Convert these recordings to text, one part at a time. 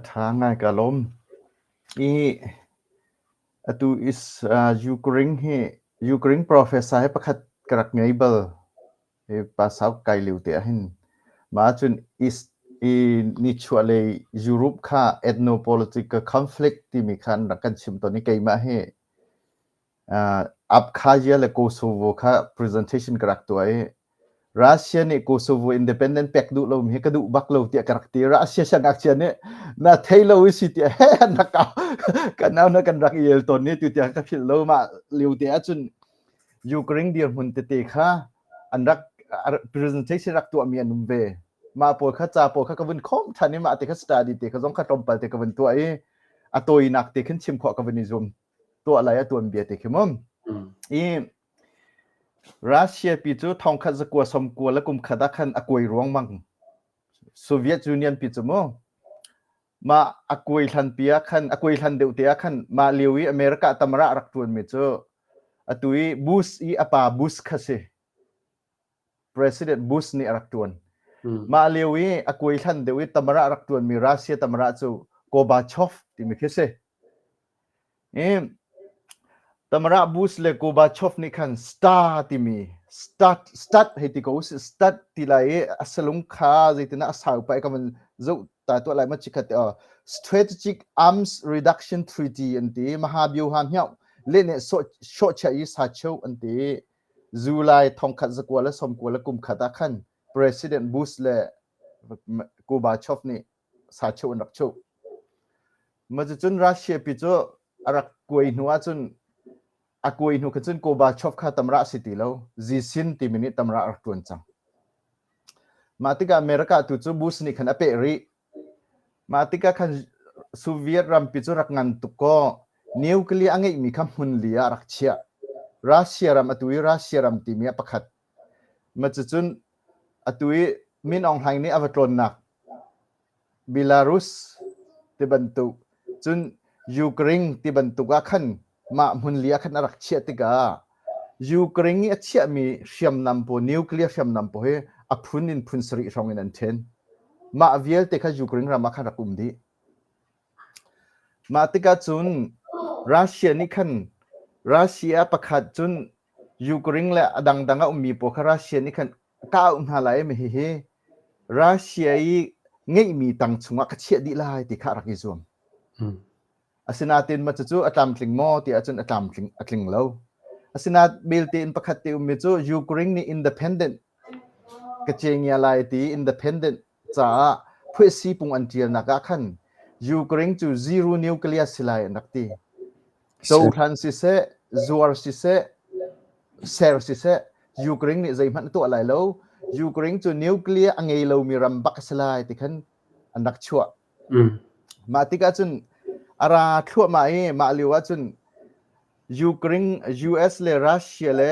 A ṭha ngai ka lawm. I atu is Ukraine hi Ukraine professor hi pakhat ka rak ngei bal. Hi pa sau kai lio te ahhin. Mah ahcun is i nichuahlei Europe kha ethnopolitical conflict timi kha an rak kan chim tawn i keimah hi Abkhazia le Kosovo kha presentation ka rak tuah i Russia nih Kosovo independent pek duh lomi hi ka duh bak lo tiah ka rak ti. Russia siangngakchia nih na thei lo i si tiah he an rak kau. Kan nau na kan rak i el tawn ni tu tiang ka philh lo mah lio te ahcun Ukraine dirhmun tete kha an rak presentation rak tuahmi an um ve. Mah pawl kha ca pawl kha ka vun khawm ṭhan i mah te kha study te kha zong kha tlawmpal te ka vun tuah i a tawinak te khin chim khawh ka vun i zuam tuah lai a tuanbia te khi mum. I Russia pi cu thongkhat zakua sawmkua le kum khat ah khan a kuai ruangmang. Soviet Union pi cu mu mah a kuai hlan pi ah khan a kuai hlan deuh te ah khan mah lio i America tamara rak ṭuan mi cu atu i Bush i a pa Bush kha si. President Bush nih a rak ṭuan. Mah lio i a kuai hlan deuh i tamara rak ṭuan mi Russia tamara cu Gorbachev timi khi si. I Tamara Bush le Gorbachev nih khan STAR timi start start hei ti ko usih start ti lai i a salung kha zeitinah a sau pah i ka van zoh ta tuah lai ma chikhat te Strategic Arms Reduction Treaty an ti Mahabioha hmiau le ne sawhchia i sa cheu an ti July thongkhat zakua le sawmkua le kum khat ah khan President Bush le Gorbachev nih sa cheu an rak chuh. Mah cucun Russia pi cu a rak kuai hnu ahcun a kuai hnu kha cun Gorbachev kha tamra a si ti lo. Zisin timi nih tamra a rak ṭuan cang. Mah tikah America tu cu Bush nih khan a peh rih. Mah tikah khan Soviet rampi cu rak ngan tuk kaw nuclear a ngeihmi kha hmun li ah rak chiah. Russia ram atu i Russia ram timi ah pakhat. Mah cucun atu i Min Aung Hlaing nih a va tlawnnak Belarus ti bantuk cun Ukraine ti bantuk ah khan mah hmun li ah khan a rak chiah tikah Ukraine i a chiahmi hriamnam pawl nuclear hriamnam pawl hi a phun in phun sarih hrawng in an ṭhen. Mah vialte kha Ukraine ram ah khan rak um dih. Mah tikah cun Russia nih khan Russia pakhat cun Ukraine le a dangdang a ummi pawl kha Russia nih khan ka auh hna lai mi hihi Russia i ngeihmi tang chungah ka chiah dih lai ti kha a rak i zuam. Asinain mah cucu a tlamtling maw ti ahcun a tlamtling a tling lo. Asinain belte in pakhat te ummi cu Ukraine nih independent ka cengia lai ti independent caah phuahsi pung an ṭialnak ah khan Ukraine cu zero nuclear si lai an rak ti. Cohlan siseh, zuar siseh, ser siseh, Ukraine nih zeihmanh a tuah lai lo. Ukraine cu nuclear a ngei lomi ram bak a si lai ti khan an rak chuah. Mah tikah cun a ra thluahmah i mah lio ah cun Ukraine, US le Russia le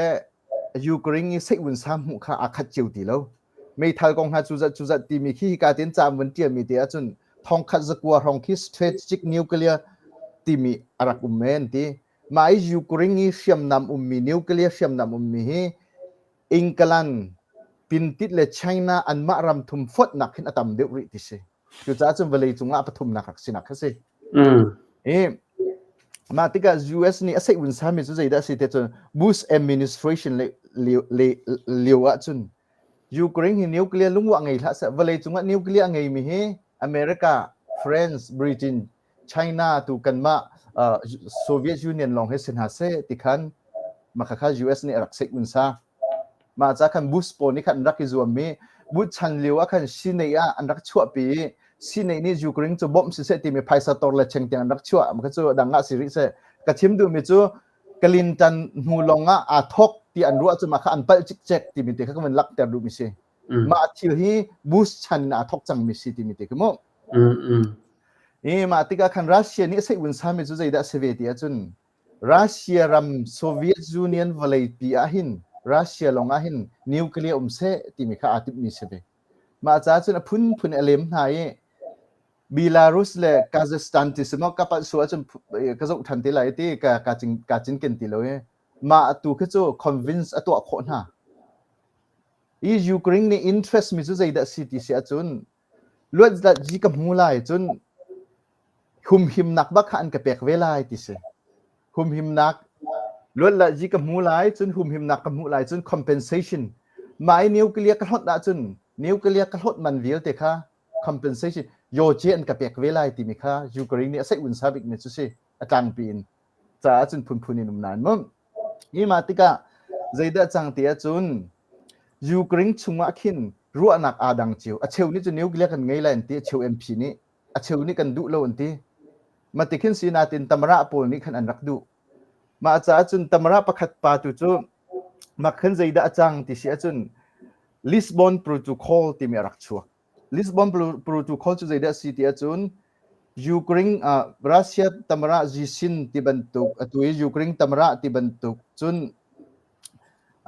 Ukraine i seihvun sa hmuh kha aa khat cio ti lo. Meithal kong hna cu zat cu zat timi khi hika tin ca vun ṭialmi te ahcun thongkhat zakua hrawng khi strategic nuclear timi a rak um men ti. Mah i Ukraine i hriamnam ummi nuclear hriamnam ummi hi England, Pintit le China anmah ram thum fonh khin a tam deuh rih ti si. Cucaah cun vawlei cungah pathumnak rak sinak kha si. I mah tikah US nih a seihvun sami cu zeidah a si te cun Bush administration le lio ahcun Ukraine hi nuclear lungwah ngei hlah seh vawlei cungah nuclear a ngeimi hi America, France, Britain, China tu kanmah Soviet Union lawng hi si hna seh ti khan mah kha US nih a rak seihvun sa. Mah ca khan Bush pawl nih khan an rak i zuam i Bush chan lio ah khan Sinai ah an rak chuahpi i Sinai nih Ukraine cu bawmh siseh timi phaisa tor le cheng tiang an rak chuah kha cu dang ah si rih seh. Ka chim duhmi cu Clinton hnu lawng ah aa thawk ti an ruah cu mah kha an palh cikcek timi te kha ka van langhter duhmi si. Mah thil hi Bush chan in aa thawk cangmi si timi te khi mu. I mah tikah khan Russia nih a seihvun sami cu zeidah a si ve ti ahcun Russia ram Soviet Union vawleipi ahhin Russia lawng ahhin nuclear um seh timi kha aa timhmi si ve. Mah caah cun a phunphun a lem hna i Belarus le Kazakhstan ti si maw ka palh sual ahcun ka zoh ṭhan te lai ti ka ka cing ka cinken ti lo i mah tu khi cu convince a tuah khawh hna. I Ukraine nih interest mi cu zeidah si ti si ahcun luat ji ka hmu lai cun. Humhimnak bak kha an ka pek ve lai ti si. Humhimnak luat la ji ka hmu lai cun humhimnak ka hmuh lai cun compensation mah i nuclear ka hlawt ahcun nuclear ka hlawt man vialte kha compensation yoce an ka pek ve lai timi kha Ukraine nih a seih un sa bik mi cu si a tlangpi in caah cun phunphun in um nain mu hi mah tikah zeidah cang ti ahcun Ukraine chungah khin ruahnak aa dang cio a cheu nih cu nuclear kan ngei lai an ti a cheu MP nih a cheu nih kan duh lo an ti ma ti khin si natin tamara pawl nih khan an rak duh mah caah cun tamara pakhat pa tu cu mak khan zeidah a cang ti si ahcun Lisbon Protocol timi a rak chuak Lisbon Protocol cu zeidah a si ti ahcun Ukraine uh, Russia tamara Zisin ti bantuk atu i Ukraine tamara ti bantuk cun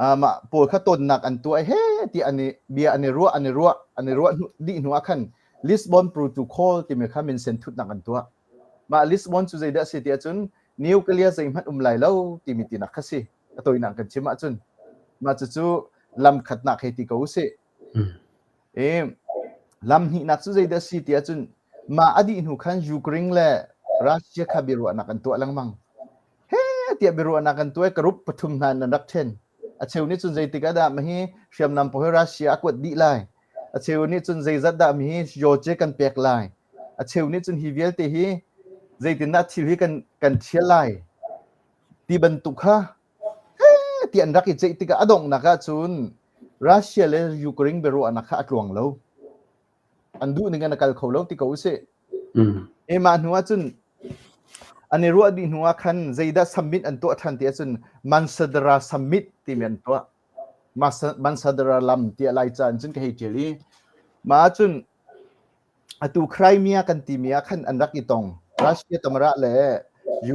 uh, mah pawl kha tonnak an tuah he ti an i bia an i ruah an i ruah an i ruah dih hnu ah khan Lisbon Protocol timi kha minsen thutnak an tuah. Mah Lisbon cu zeidah a si ti ahcun nuclear zeihmanh um lai lo timi tinak kha si. A tawinak kan chim ahcun mah cucu lam khatnak hei ti ko usih. I lam hnihnak cu zeidah a si ti ahcun mah a dih hnu khan Ukraine le Russia kha biaruahnak an tuah lengmang. He tiah biaruahnak an tuah i karup pathum hna in an rak ṭhen. A cheu nih cun zeitik ah dah mahi hriamnam pawl hi Russia a kuat dih lai. A cheu nih cun zeizat dah mihi Georgia kan pek lai. A cheu nih cun hi vialte hi zeitindah thil hi kan kan ṭhial lai ti bantuk kha ti an rak i ceih tikah a donghnak ahcun Russia le Ukraine biaruahnak kha a tluang lo. An duh ning in a kal kho lo ti ko usih. E mah hnu ahcun an i ruah dih hnu ah khan zeidah summit an tuah ṭhan ti ahcun Mansadara summit timi an tuah. Mansadara lam tiah Laica in cun ka hei ṭial i mah ahcun Atu Crimea kan timi ah khan an rak i tong. Russia tamara le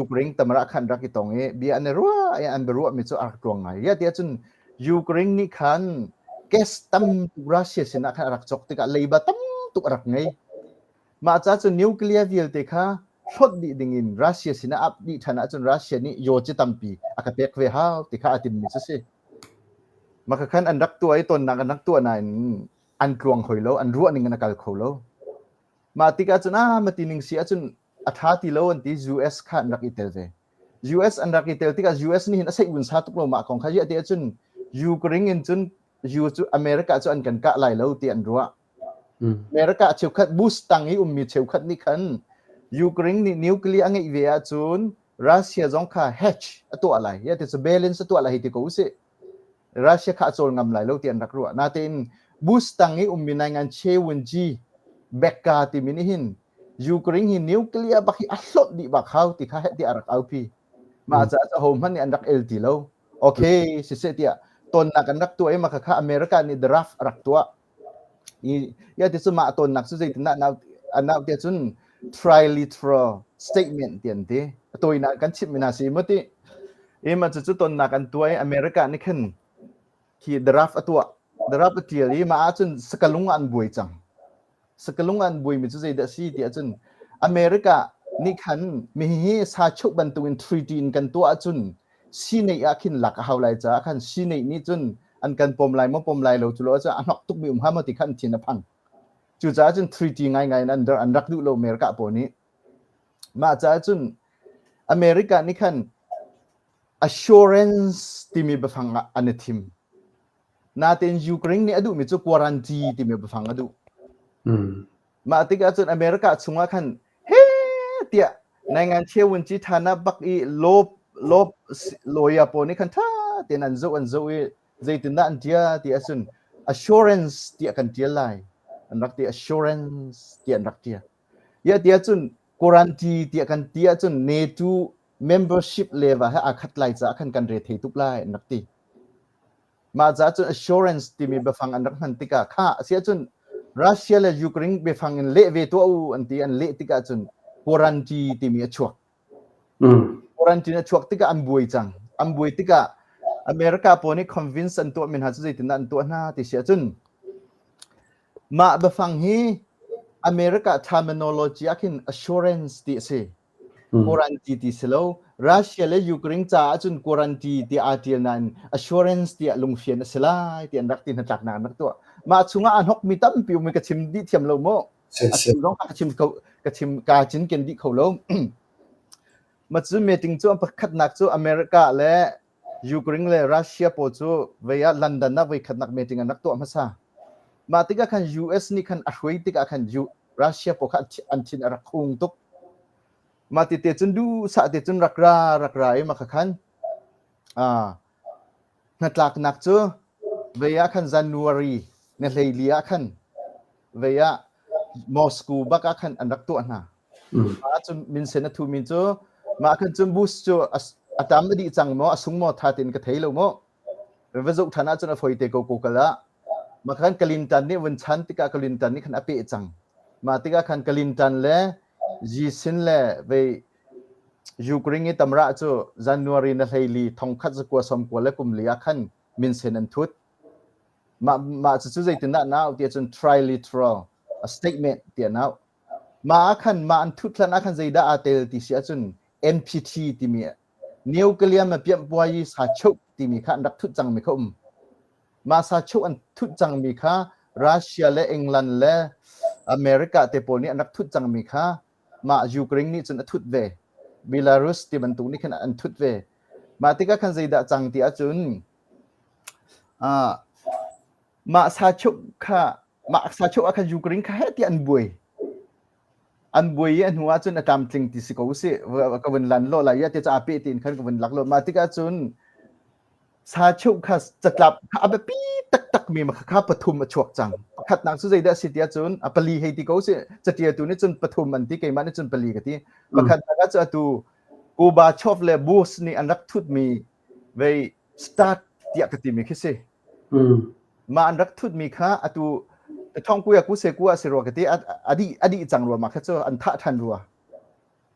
Ukraine tamara khan rak i tong i bia an i ruah i an biaruahmi cu a rak tluang ngai. Ia tiah cun Ukraine nih khan gas tam tuk Russia sinah khan a rak cawk tikah leiba tam tuk a rak ngei. Mah ca cun nuclear vialte kha hlawt dih dingin Russia sinah ap dih ṭhan ahcun Russia nih yaw ci tampi a ka pek ve hau ti kha a timmi cu si. Mah khan an rak tuah i tonnak an rak tuah nain an tluang hoi lo an ruah ning in a kal kho lo mah tikah cun ah mati ning si ahcun a tha ti lo an ti US kha an rak i tel ve US an rak i tel tikah US nih hin a seih sa tuk lo mah kong kha ziah ti ahcun Ukraine in cun U cu America cu an kan kah lai lo ti an ruah America cheukhat Bush tang i ummi cheukhat nih khan Ukraine nih nuclear a ngeih ve ahcun Russia zong kha hedge a tuah lai ya ti cu balance a tuah lai hi ti ko usih Russia kha a cawl ngam lai lo ti an rak ruah. Natein Bush tang i ummi naingan Che Wun-ji Becca timi nih hin Ukraine hi nuclear bak hi a hlonh dih bak hau ti kha heh tiah a rak aupi. Mah caah cu hohmanh nih an rak el ti lo. Okay, siseh tiah tonnak an rak tuah i mah kha America nih draft a rak tuah. I ya ti cu mah tonnak cu zeitindah an nau tiah cun trilateral statement ti an ti. A tawinak kan chimh mi hna si mu ti. I mah cucu tonnak an tuah i America nih khan khi draft a tuah. Draft a tial i mah ahcun sakalung ah an buai cang. Sakalung ah an buaimi cu zeidah a si ti ahcun America nih khan mi hi sa cheuh bantukin treaty in kan tuah ahcun sineih ah khin lak a hau lai caah khan sineih nih cun an kan pom lai maw pom lai lo cu lo ahcun a hnok tukmi um hnga maw ti kha an thin a phang. Cucaah cun treaty ngaingai in an rak duh lo America pawl nih. Mah caah cun America nih khan assurance timi biafang ah an i thim. Natein Ukraine nih a duhmi cu guarantee timi biafang a duh. Mah tikah cun America chungah khan he tiah naingan chewun ci thana bak i law law lawyer pawl nih khan tha tein an zoh an zoh i zeitindah an tia ti ahcun assurance tiah kan tial lai an rak ti assurance tiah an rak tia ya ti ahcun guarantee tiah kan ti ahcun NATO membership level he aa khat lai caah khan kan re thei tuk lai an rak ti Mah caah cun assurance timi biafang an rak hman tikah kha a si ahcun Russia le Ukraine biafang in leh ve tuah u an ti an leh tikah cun quarantine timi a chuak. Quarantine a chuak tikah an buai cang. An buai tikah America pawl nih convince an tuah mi hna cu zeitindah an tuah hna ti si ahcun mah biafang hi America terminology ah khin assurance ti a si. Quarantine ti si lo. Russia le Ukraine caah cun quarantine ti aa ṭial nain assurance tiah lungfian a si lai ti an rak ti hnatlaknak an rak tuah. Mah chungah aa hnokmi tampi um i ka chim dih thiam lo mu. A zong ka chim ko ka chim ka cin ken dih kho lo. Ma cu meeting cu pakhatnak cu America le Ukraine le Russia pawl cu vei ah London ah voi khatnak meeting an rak tuah hmasa. Mah tikah khan US nih khan a hruai tikah khan Russia pawl kha an thin a rak hung tuk. Mah ti te cun duhsah te cun rak ra rak ra i mah khan hnatlaknak cu vei ah khan January ni 14 ah khan vei ah Moscow bak ah khan an rak tuah hna. Mah cun minsen a thumi cu mah khan cun Bush cu a tam a dih cang maw a sung maw tha tein ka thei lo maw va zoh ṭhan ahcun a foi te ko Google ah mah khan Clinton nih vun chan tikah Clinton nih khan a peh cang mah tikah khan Clinton le Yixin le vei Ukraine i tamra cu January na 14 1994 ah khan minsen an thut mah mah cu zeitindah na au tiah cun trilateral a statement tiah na au Mah ah khan mah an thut hlan ah khan zeidah aa tel ti si ahcun NPT timi nuclear piamhpuai sachuh timi kha an rak thut cangmi kha um. Mah sachuh an thut cangmi kha Russia le England le America te pawl nih an rak thut cangmi kha mah Ukraine nih cun a thut ve. Belarus ti bantuk nih khan an thut ve. Mah tikah khan zeidah cang ti ahcun uh, mah sachuh kha mah sachuh ah khan Ukraine kha heh tiah an buai. An buai i a hnu ahcun a tlamtling ti si ko usih. Ka vun lan lo lai i te ca pe tiin khan ka vun lak lo. Mah tikah cun sachuh kha catlap kha a biapi taktak mi kha pathum a chuak cang. Pakhatnak cu zeidah a si ti ahcun a pali hei ti ko usih. Catialtu nih cun pathum an ti keimah nih cun pali ka ti. Pakhatnak ah cu atu Gorbachev le Bush nih an rak thutmi vei start tiah ka timi khi si. Mah an rak thutmi kha atu thongkuya ku se ku a si rua ka ti a dih a dih cang rua mah kha cu an thah ṭhan rua.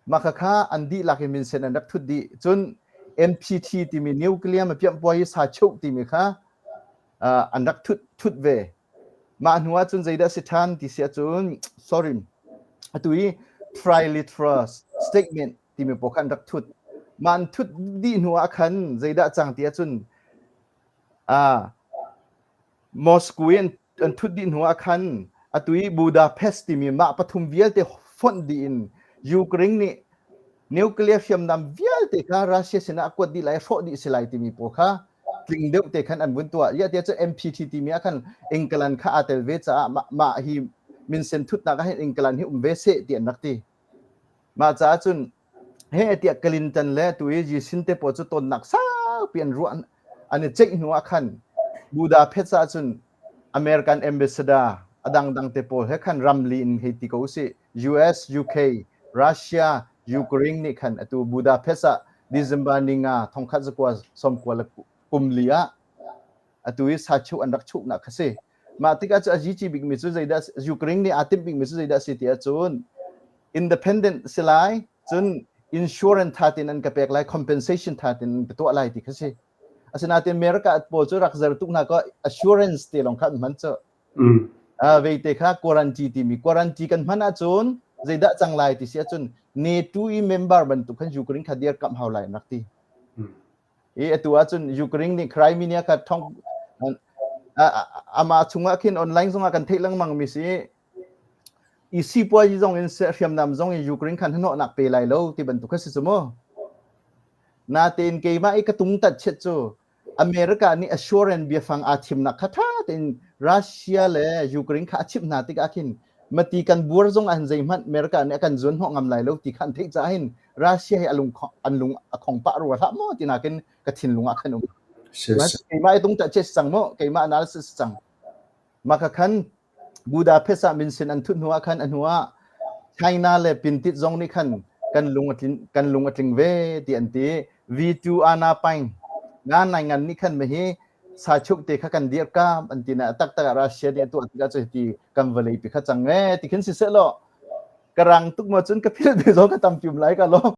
Mah kha kha an dihlak in minsen an rak thut dih. Cun NPT timi nuclear ma piamhpuai sa chuh timi kha an rak thut thut ve. Mah hnu ah cun zeidah si ṭhan ti si ahcun sorry atu i trilateral statement timi pawl kha an rak thut. Mah an thut dih hnu ah khan zeidah cang ti ahcun Moscow i an thut dih hnu ah khan atu i Budapest timi mah pathum vialte fonh dih in Ukraine nih nuclear hriamnam vialte kha Russia sinah a kuat dih lai, hrawh dih si lai timi pawl kha tling deuh te khan an vun tuah. Iah tiah cu NPT timi ah khan England kha aa tel ve caah mah, mah hi minsen thutnak ah hin England hi um ve seh ti an rak ti. Mah caah cun he tiah Clinton le tu i Yixin te pawl cu tonnak saupi an ruah an i ceih hnu ah khan Budapest ah cun American ambassador a dangdang te pawl he khan ramli in hei ti ko usih US, UK, Russia, Ukraine nih khan atu Budapest ah December ni nga 1990 le kum li ah atu i sachuh an rak chuhnak kha si. Mah tikah cu a zici bikmi cu zeidah Ukraine nih aa timh bikmi cu zeidah si ti ahcun independent si lai cun insurance tha tein an ka pek lai compensation tha tein an ka tuah lai ti kha si. Asinain America pawl cu rak zer tuk hna ko assurance te lawng kha an hman cu. Veite kha quarantine timi quarantine kan hman ahcun zeidah cang lai ti si ahcun NATO i member bantuk khan Ukraine kha dir kamh hau lai an rak ti. I atu ahcun Ukraine nih Crimea kha thong amah chungah khin online zongah kan theih lengmang mi si i sipuazi zong in hriamnam zong in Ukraine khan hnawhnak pe lai lo ti bantuk kha si cu mu. Natein keimah i ka tung tat chiat cu America nih assurance biafang aa thimnak kha tha tein Russia le Ukraine kha a chimh hna tikah khin mati kan buar zong ah hin zeihmanh America nih a kan zuan hnawh ngam lai lo ti kha an theih caah hin Russia hi a lung an lung a khong pah rua hlah maw ti nakin ka thinlung ah khan um. Keimah i tung ta che cang maw keimah analysis cang. Maka khan Budapest ah minsin an thut hnu ah khan a hnu ah China le Pintit zong nih khan kan lung a tlin kan lung a tling ve ti an ti. V2 ana paing nga nai ngan nih khan me hi sachuk te kha kan dir kam an ti na taktak ah Russia nih a tuah tikah cu ti kan vawlei pi kha cang e ti khin si seh law ka rang tuk ma cun ka phil ve zong ka tam pium lai ka lo.